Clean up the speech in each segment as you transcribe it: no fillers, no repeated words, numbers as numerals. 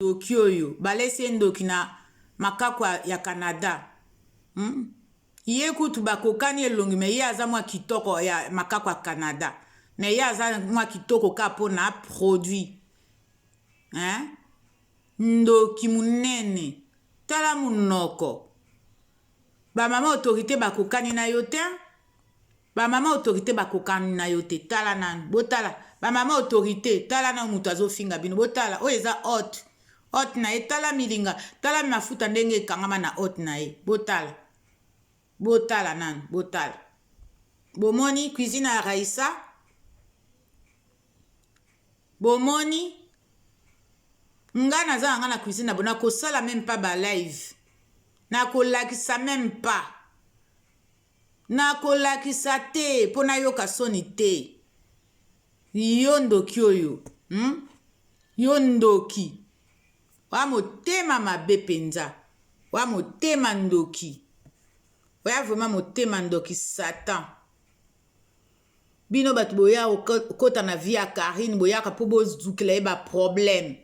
Ndoki oyo balesi ye ndoki na makaku ya Canada hum? Ye kutu bakokani elongi me ye aza mwa kitoko ya makaku ya Canada me ye aza mwa kitoko kaka mpo na produit hein? Ndoki munene tala munoko ba mama autorite bakokani na yo te Ba mama autorite bakokani na yo te tala nanu botala ba mama autorite tala nanu mutu azofinga bino botala oyo eza haute haute na ye tala milinga tala mafuta ndenge ekangama na haute na ye botala botala nanu botala bomoni cuisine ya Raissa bomoni nga naza na nga na cuisine na bo nakosala meme pas ba live nakolakisa meme pas Nakolakisa te po nayoka soni te. Yo ndoki oyo hum? Yo ndoki. Oya motema mabe penza. Oya motema ndoki. Oya vraiment motema ndoki satan. Bino batu boya kota na vie ya Carine boyaka po bozukela ye ba problème.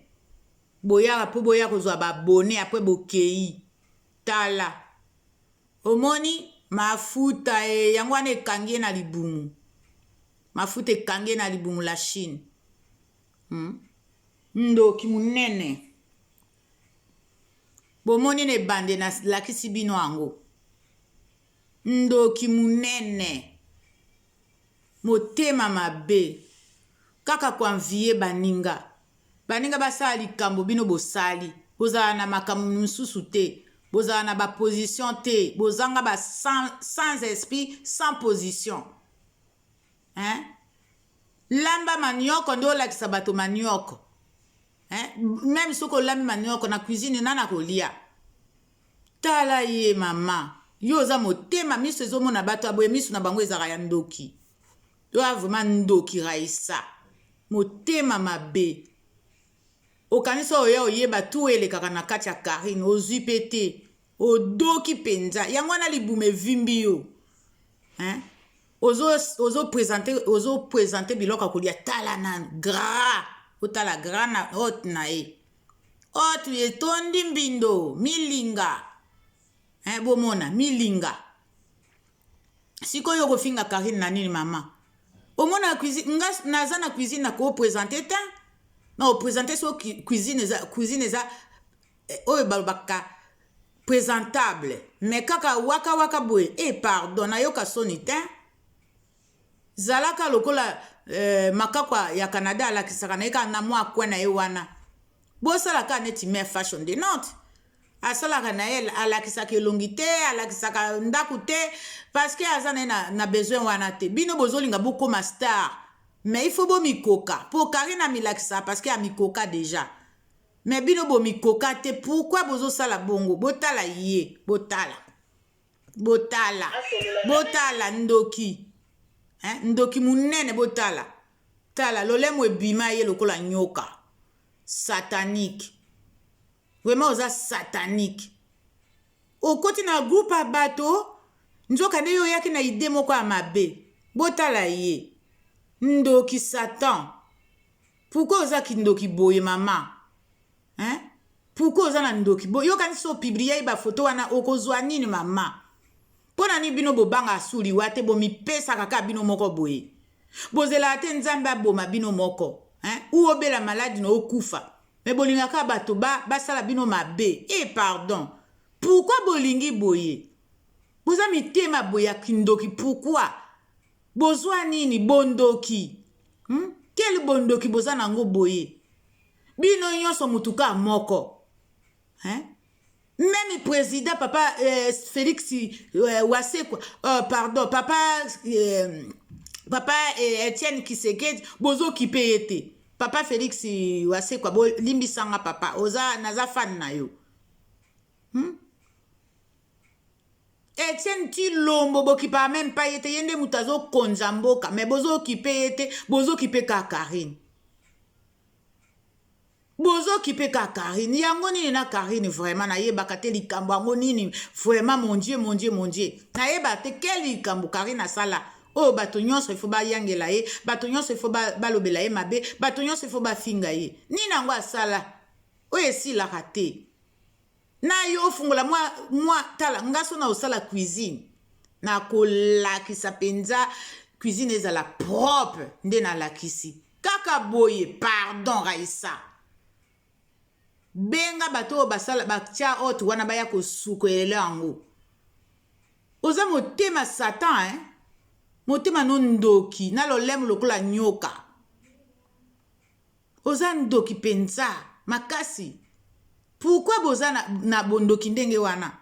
Boyaka po boya kozwa ba abonne après bokeyi. Tala. Omoni mafuta e yango wana ekangi ye na libumu mafuta ekangi ye na libumu la chine hmm? Ndoki munene bomoni na ebande nalakisi bino yango ndoki munene motema mabe kaka ko envie baninga. Baninga basala likambo bino bosali. Bozala na makambo misusu te. Bozala na ba position te. Bozanga ba sans esprit, sans position. Hein? Lamba manioko nde olakisa bato manioko. Hein? Meme soki olambi manioko na cuisine nana kolia. Tala ye mama. Yo oza motema miso ezomona bato ya boye miso na bango ezalaka ya ndoki. Yo vraiment ndoki Raissa. Motema mabe. Okanisi oya oyeba tout elekaka na kati ya Carine ozui pe te. Odoki penza. Yango wana libumu evimbi yo. Hein? Ozo ozo presenter ozo presenter biloko ya kolia tala nanu gras. Otala gras na haute na ye. Haute etondi mbindo milinga. Hein bomona milinga. Sikoyo okofinga Carine na nini mama? Omona cuisine nga naza na cuisine na ko presenter te. Na ko presenter so cuisine eza oyo balobaka présentable mais kaka waka waka boye eh pardon nayoka soni te. Zalaka lokola makako ya Canada alakisaka na ye kaka na mwa coin na ye wana. Bosala kaka neti mère fashion de Nantes. Asalaka na ye alakisaka elongi te, alakisaka ndaku te parce que aza na ye na besoin wana te. Bino bozolinga bokoma star mais il faut bomikoka po Carine amilakisaka parce que amikoka dejà. Mais bino bomikoka te pourquoi bozosala bongo? Botala ye, botala. Botala. Botala ndoki. Hein? Ndoki munene botala. Tala lolemo ebima ye lokola nyoka. Satanique. Vraiment oza satanique. Okoti na groupe ya bato nzoka nde yo oyaki na idee moko ya mabe. Botala ye. Ndoki satan. Pourquoi oza kindoki boye mama? Hein? Pourquoi oza na ndoki boye? Yoka nso publier ba photo wana okozwa nini mama? Pona nini bino bobanga su liwa te bomipesaka kaka bino moko boye? Bozelaka te Nzambe aboma bino moko, hein? Ou obela maladi na okufa. Mais bolingaka bato ba basala bino mabe. Eh pardon. Pourquoi bolingi boye? Boza mitema boye ya kindoki pourquoi? Bozwa nini? Bondoki. Quel bondoki boza nango boye? Bino nyonso mutu kaka moko. Hein? Meme président papa Félix Wasekwa, pardon, papa Etienne Tshisekedi bozokipe ye te. Papa Félix Wasekwa bolimbisanga papa, oza naza fan na yo. Etienne Tshilombo bokipaka meme pa ye te, ye nde moto azokonza mboka, mais bozokipe ye te, bozokipe kaka Carine. Bozokipe kaka Carine. Yango nini na Carine vraiment nayebaka te likambo yango nini vraiment mon Dieu mon Dieu mon Dieu. Nayeba te quel likambo Carine asala oyo bato nyonso il faut bayangela ye, bato nyonso il faut balobela ye mabe, bato nyonso il faut bafinga ye. Nini yango asala? Oyo esilaka te. Na yo ofungola mwa, mwa tala nga so na osala cuisine nakolakisa mpenza cuisine ezala propre nde nalakisi kaka boye pardon Raissa benga bato oyo basala batia haute wana baya kosukolela yango oza motema satan eh? motema no ndoki na lolemo lokola nyoka Oza ndoki penza makasi pourquoi boza na, na bondoki ndenge wana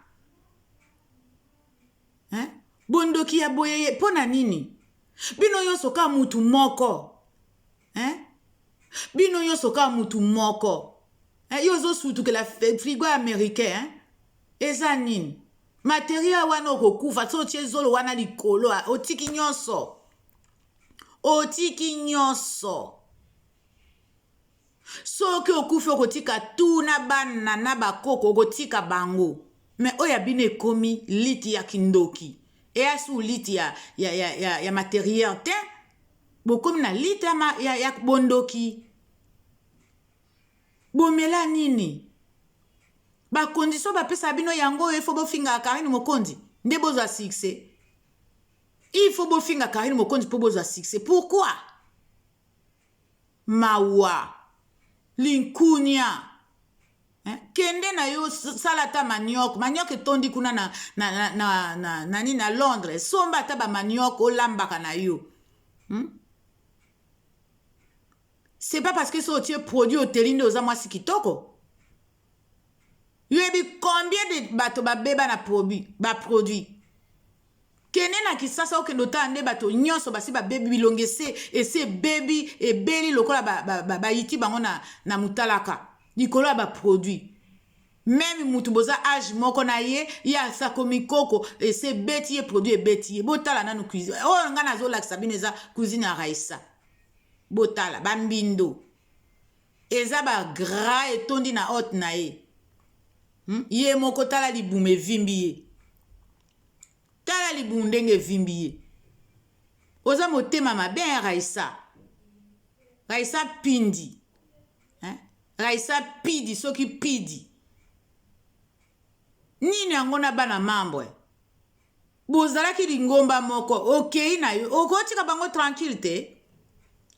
hein? Bondoki ya boye mpo na nini? Bino nyonso kaka mutu moko hein? Bino nyonso kaka mutu moko hein? Yo ozosutukela frigo ya américain hein? Eza nini materiel wana? Okokufa so otie zolo wana likolo, otiki nyonso, otiki nyonso. Soki okufi okotika tu na bana na bakoko, okotika bango. Me oyo ya bino ekomi liti ya kindoki, eya su liti ya materiel te, bokomi na liti ya bondoki. Bomela nini? Bakondisio bapesa bino yango oyo ifo bofingaka Karine Mokonzi nde bozwa succès. Il faut bofinga Karine Mokonzi mpo bozwa succès. Pourquoi? Mawa linkunia eh? Kende na yo sala ata manioc. Manioc etondi kuna na, na, na, na, na, nani na Londres. Somba ata ba manioc olambaka na yo, C'est pas parce que so otie produit oteli nde oza mwasi kitoko. Yoyebi combien de bato babeba na produit, baproduit? Kende na Kisasa, okende otala nde bato nyonso basi babebi bilongi, ese ese ebebi, ebeli lokola bayiti ba, ba bango na motalaka likolo ya baproduit. Meme mutu boza age moko na ye, ye asakomi koko, ese ebeti ye, produit ebeti ye. Botala nanu cuisine oyo ngai nazolakisa bino, eza cuisine ya Raisa. Botala bambindo eza bagras etondi na hote na ye, Ye moko tala libumu evimbi ye, tala libumu ndenge evimbi ye. Oza motema mabe hein, Raisa. Raisa pindi hein? Raisa pidi soki pidi nini yango na bana membre bozalaki lingomba moko, okei na yo okotika bango tranquille te.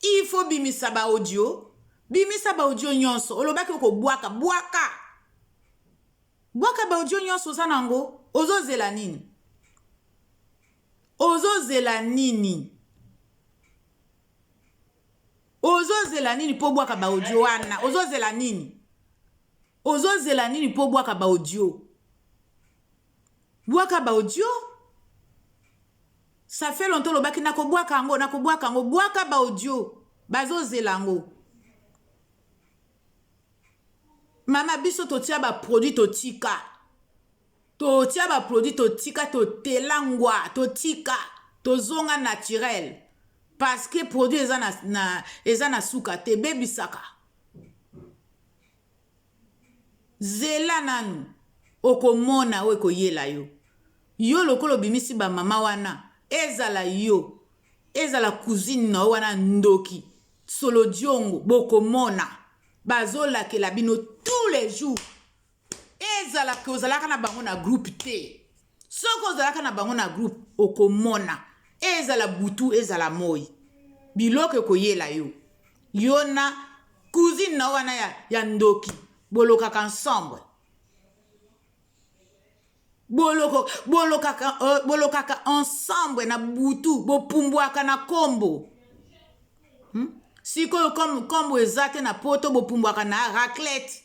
Il faut bimisa ba audio, bimisa ba audio nyonso olobaki okobwaka. Bwaka, bwaka ba audio nyonso oza nango. Ozozela nini? Ozozela nini? Ozozela nini mpo bwaka ba audio wana? Ozozela nini? Ozozela nini mpo bwaka ba audio? Bwaka ba audio. Ça fait longtemps olobaki nakobwaka yango, nakobwaka yango. Bwaka ba audio, bazozela yango. Mama biso totia baproduit, totika, totia baproduit, totika, totela ngwa, totika, tozonga naturel parce que produit eza na suka te, ebebisaka. Zela nanu, okomona oyo ekoyela yo. Yo lokola obimisi bamama wana, ezala yo, ezala cousine na yo wana ndoki solo diongo, bokomona bazolakela bino tous les jours. Ezalaka ozalaka na bango na groupe te. Soki ozalaka na bango na groupe, okomona ezala butu ezala moi, biloko ekoyela yo. Yo na cousine na wana ya ndoki bolokaka ensemble, bolokaka ensemble na butu, bopumbwaka na kombo, Sikoyo kombo eza te na poto, bopumbwaka na raclette,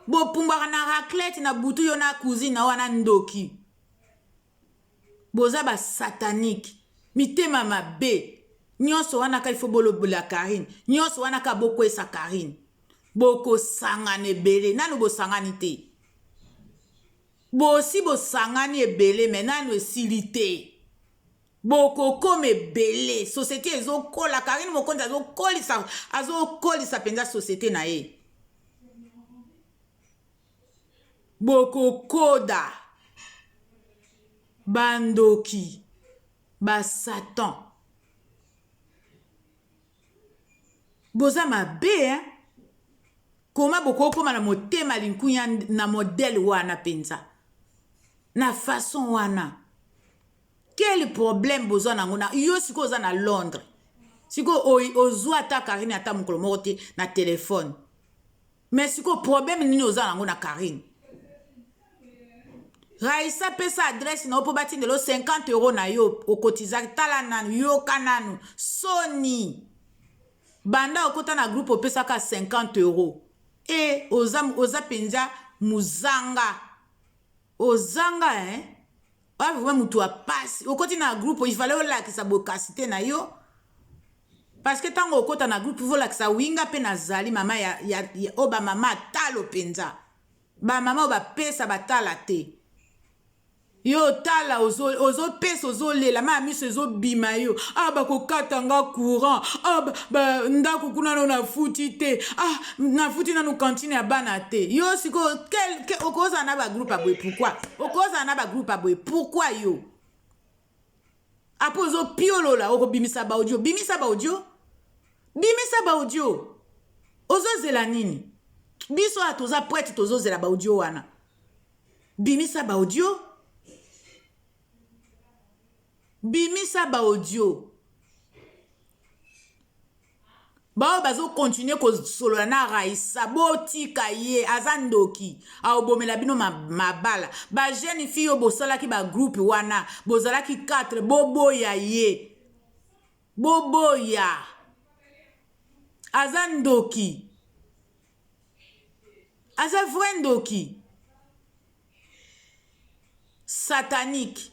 bopumbwaka na raclette na butu. Yo na cousine na wana ndoki, boza basatanike, mitema mabe nyonso wana ka. Ifo bolobela Karine nyonso wana ka, bokwesa Karine, bokosangana ebele. Nanu bosangani te, bosi bosangani ebele me nanu esili te. Bokokoma ebele, société ezokola. Karine Mokonzi azokolisa, azokolisa mpenza société na ye. Bokokoda bandoki, basatan, boza mabe hein? Koma bokokoma na motema linkunya na modèle wana mpenza na façon wana. Quel problème bozwa nango na yo sikoyo oza na Londres sikoyo ozwa ata Karine ata mokolo moko te na telefone mais sikoyo problème nini oza nango na Karine? Raissa pesa adresse na yo mpo batindela yo 50 euro na yo okotizaki. Tala nanu, yoka nanu soni. Banda okota na groupe opesaka 50 euro e oza, oza mpenza muzanga ozanga hein? Oya vraiment mutu ya pasi. Okoti na groupe il fallait olakisa bokasite na yo parce que ntango okota na groupe il olakisa winga mpe nazali mama ya, ya, ya, oyo bamama talo mpenza bamama oyo bapesa batala te. Yo tala ozopesa ozo ozolela maya miso ezobima yo ah bakokata nga courant ah ba, ndako kuna no nafuti te ah nafuti nanu kantine ya bana te. Yo sikoyo okozala na bagroupe ya boye pourquoi? Okozala na bagroupe ya boye pourquoi yo? Apo ozopiolola okobimisa baaudio, bimisa baaudio, bimisa baaudio. Ozozela nini? Biso awa toza prete, tozozela baaudio wana. Bimisa baaudio, bimisa baaudio. Baoyo bazokontinue kosolola na Raisa, botika ye, aza ndoki, aobomela bino mabala. Bajeune fille oyo bosalaki bagroupe wana, bozalaki 4, boboya ye, boboya, aza ndoki, aza vrai ndoki satanique,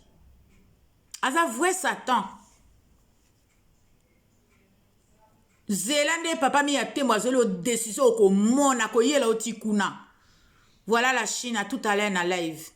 aza vrai satan. Zela nde papa mi ya tembo azoli yo decision, okomona koyela oti kuna. Voilà la Chine, à tout à l'heure na live.